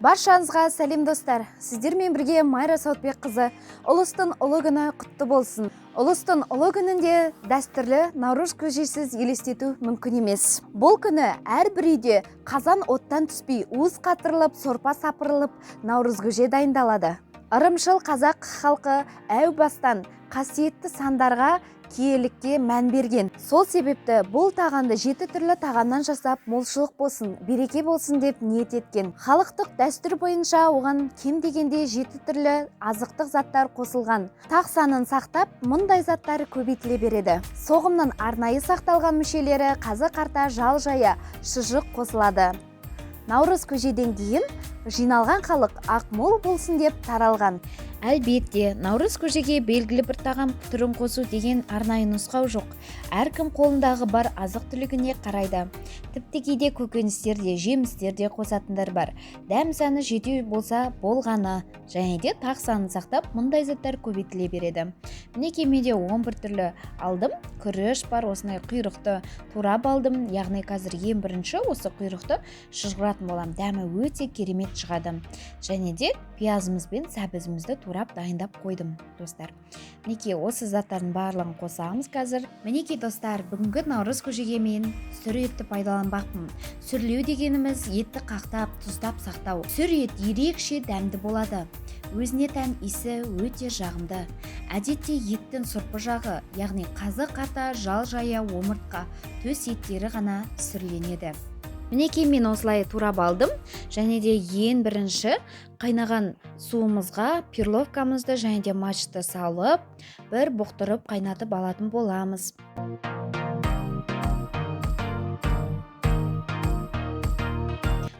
Баршаңызға сәлем достар. Сіздермен бірге Майра Сауытбекқызы. Ұлыстың ұлы күні құтты болсын. Ұлыстың ұлы күнінде дәстүрлі Наурыз көжесіз елестету мүмкін емес. Бұл күні әрбір үйде қазан оттан түспей, уыз қатырылып, сорпа сапырылып, Наурыз көже дайындалады. Ырымшыл қазақ халқы әу бастан қасиетті сандарға, киелікке мән берген. Сол себепті бұл тағамды 7 түрлі тағамнан жасап, молшылық болсын, береке болсын деп ниет еткен. Халықтық дәстүр бойынша оған кем дегенде 7 түрлі азықтық заттар қосылған. Тақ санын сақтап, мұндай заттар көбейтіле береді. Соғымның арнайы сақталған мүшелері қазы қарта, жал жая, шұжық қосылады. Наурыз көжеден кейін жиналған халық ақ мол болсын деп таралған. Әлбетте, наурыз көжеге белгілі бір тағам түрін қосу деген арнайы нұсқау жоқ. Әркім қолындағы бар азық-түлігіне қарайды. Тіпті кейде көкөністер де, жемістер де қосатындар бар. Дәм саны жетеу болса болғаны. Және де тақ санын сақтап, мұндай заттар көбейтіле береді. Мінекей менде 11 түрлі алдым. Күріш бар, осындай құйрықты турап алдым. Яғни қазір ең бірінші осы құйрықты шыжғыратын боламын. Дәмі өте керемет шығады. Және де пиязымыз бен сәбізімізді турап дайындап қойдым, достар. Мінекей осы заттардың барлығын қосамыз қазір. Мінекей достар, бүгінгі наурыз көжеге мен сүр етті пайдаланбақпын. Сүрлеу дегеніміз етті қақтап, тұздап сақтау. Сүр ет ерекше дәмді болады. Өзіне тән иісі өте жағымды. Әдетте еттің сұрпы жағы, яғни қазы қарта, жал жая, омыртқа, төс еттері ғана сүрленеді. Мінекей мен осылай турап алдым. Және де ең бірінші қайнаған суымызға перловкамызды және де мачты салып, бір бұқтырып қайнатып алатын боламыз.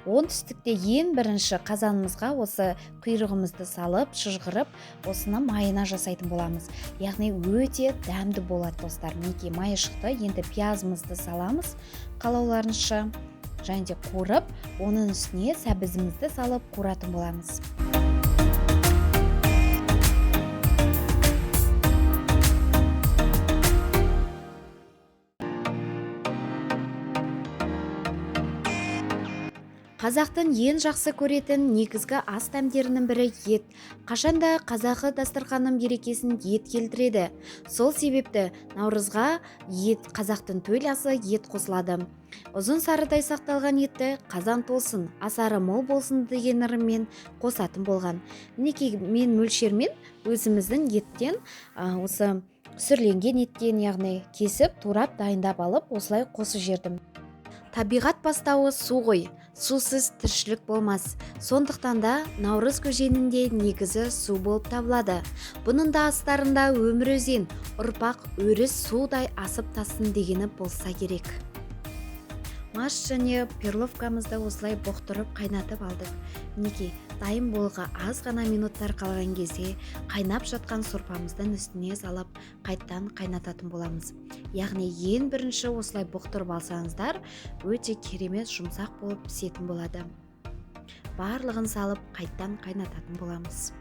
Оңтүстікте ең бірінші қазанымызға осы құйрығымызды салып, шыжғырып, осыны майына жасайтын боламыз. Яғни өте дәмді болады, достар. Мінекей майы шықты. Енді пиязымызды саламыз қалауларынша. Және де қуырып, оның үстіне сәбізімізді салып қуыратын боламыз. Қазақтың ең жақсы көретін негізгі ас дәмдерінің бірі ет. Қашанда қазақы дастарханның берекесін ет келтіреді. Сол себепті наурызға ет, қазақтың төл асы ет қосылады. Ұзын сарыдай сақталған етті қазан толсын, асары мол болсын деген ырыммен қосатын болған. Мінекей мен мөлшермен өзіміздің еттен, осы сүрленген еттен, яғни кесіп, турап, дайындап алып, осылай қосып жібердім. Табиғат бастауы су ғой, сусыз тіршілік болмас. Сондықтан да наурыз көженің де негізі су болып табылады. Бұның да астарында өмір өзен, ұрпақ өріс судай асып тассын дегені болса керек. Маш және перловкамызды осылай бұқтырып қайнатып алдық. Мінекей, дайын болуға аз ғана минуттар қалған кезде қайнап жатқан сорпамыздың үстіне салып, қайттан қайнататын боламыз. Яғни ең бірінші осылай бұқтырып алсаңыздар, өте керемет жұмсақ болып пісетін болады. Барлығын салып, қайттан қайнататын боламыз.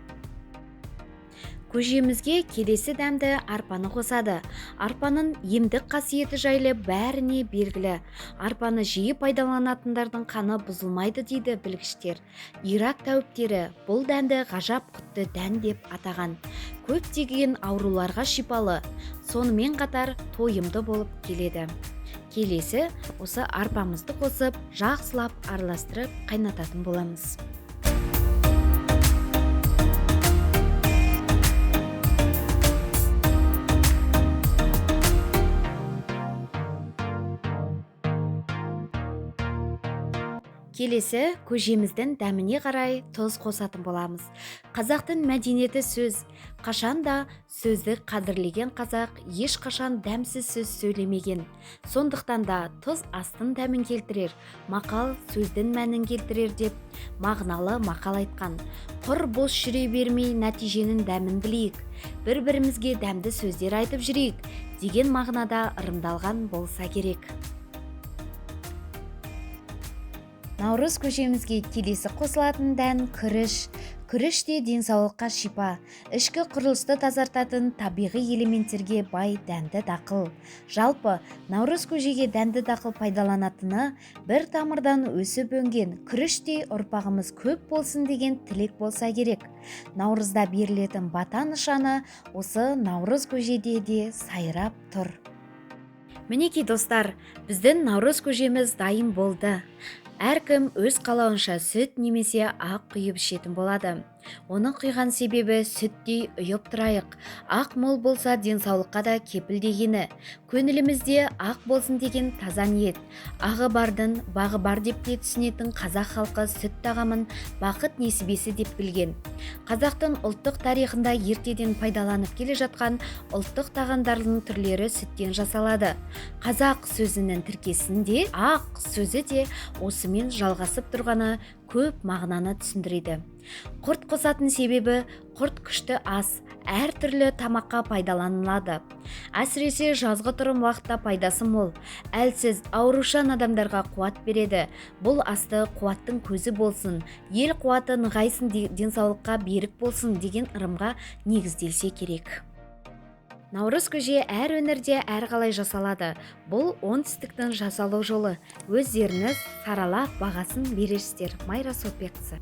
Көжемізге келесі дәмді арпаны қосады. Арпаның емдік қасиеті жайлы бәріне белгілі. Арпаны жиі пайдаланатындардың қаны бұзылмайды дейді білгіштер. Ирак тәуіптері бұл дәнді ғажап құтты дән деп атаған. Көптеген ауруларға шипалы, сонымен қатар тойымды болып келеді. Келесі осы арпамызды қосып, жақсылап араластырып қайнататын боламыз. Келесі көжеміздің дәміне қарай тұз қосатын боламыз. Қазақтың мәдениеті сөз. Қашан да сөзді қадірлеген қазақ ешқашан дәмсіз сөз сөйлемеген. Сондықтан да тұз астың дәмін келтірер, мақал сөздің мәнін келтірер деп мағыналы мақал айтқан. Құр бос жүре бермей нәтиженің дәмін білейік, бір-бірімізге дәмді сөздер айтып жүрейік деген мағынада ырымдалған болса керек. Наурыз көжемізге келесі қосылатын дән – күріш. Күріш те денсаулыққа шипа, ішкі құрылысты тазартатын табиғи элементтерге бай дәнді дақыл. Жалпы, наурыз көжеге дәнді дақыл пайдаланатыны бір тамырдан өсіп өнген күріштей ұрпағымыз көп болсын деген тілек болса керек. Наурызда берілетін бата нышаны осы наурыз көжеде де сайрап тұр. Мінекей, достар, біздің наурыз көжеміз дайын болды. Әркім өз қалауынша сүт немесе ақ құйып ішетін болады. Оны құйған себебі – сүттей ұйып тұрайық, ақ мол болса, денсаулыққа да кепіл дегені, көңілімізде ақ болсын деген таза ниет. Ағы бардың бағы бар деп те түсінетін қазақ халқы сүт тағамын бақыт несібесі деп білген. Қазақтың ұлттық тарихында ертеден пайдаланып келе жатқан ұлттық тағамдардың түрлері сүттен жасалады. Қазақ сөзінің тіркесінде ақ сөзі де осымен жалғасып тұрғаны көп мағынаны түсіндіреді. Құрт қосатын себебі – құрт күшті ас, әртүрлі тамаққа пайдаланылады. Әсіресе жазғы тұрым уақытта пайдасы мол. Әлсіз, аурушан адамдарға қуат береді. Бұл асты қуаттың көзі болсын, ел қуаты нығайсын, денсаулыққа берік болсын деген ырымға негізделсе керек. Наурыз көже әр өңірде әрқалай жасалады. Бұл оңтүстіктің жасалу жолы. Өздеріңіз саралап, бағасын бересіздер. Майра Сотбекқызы.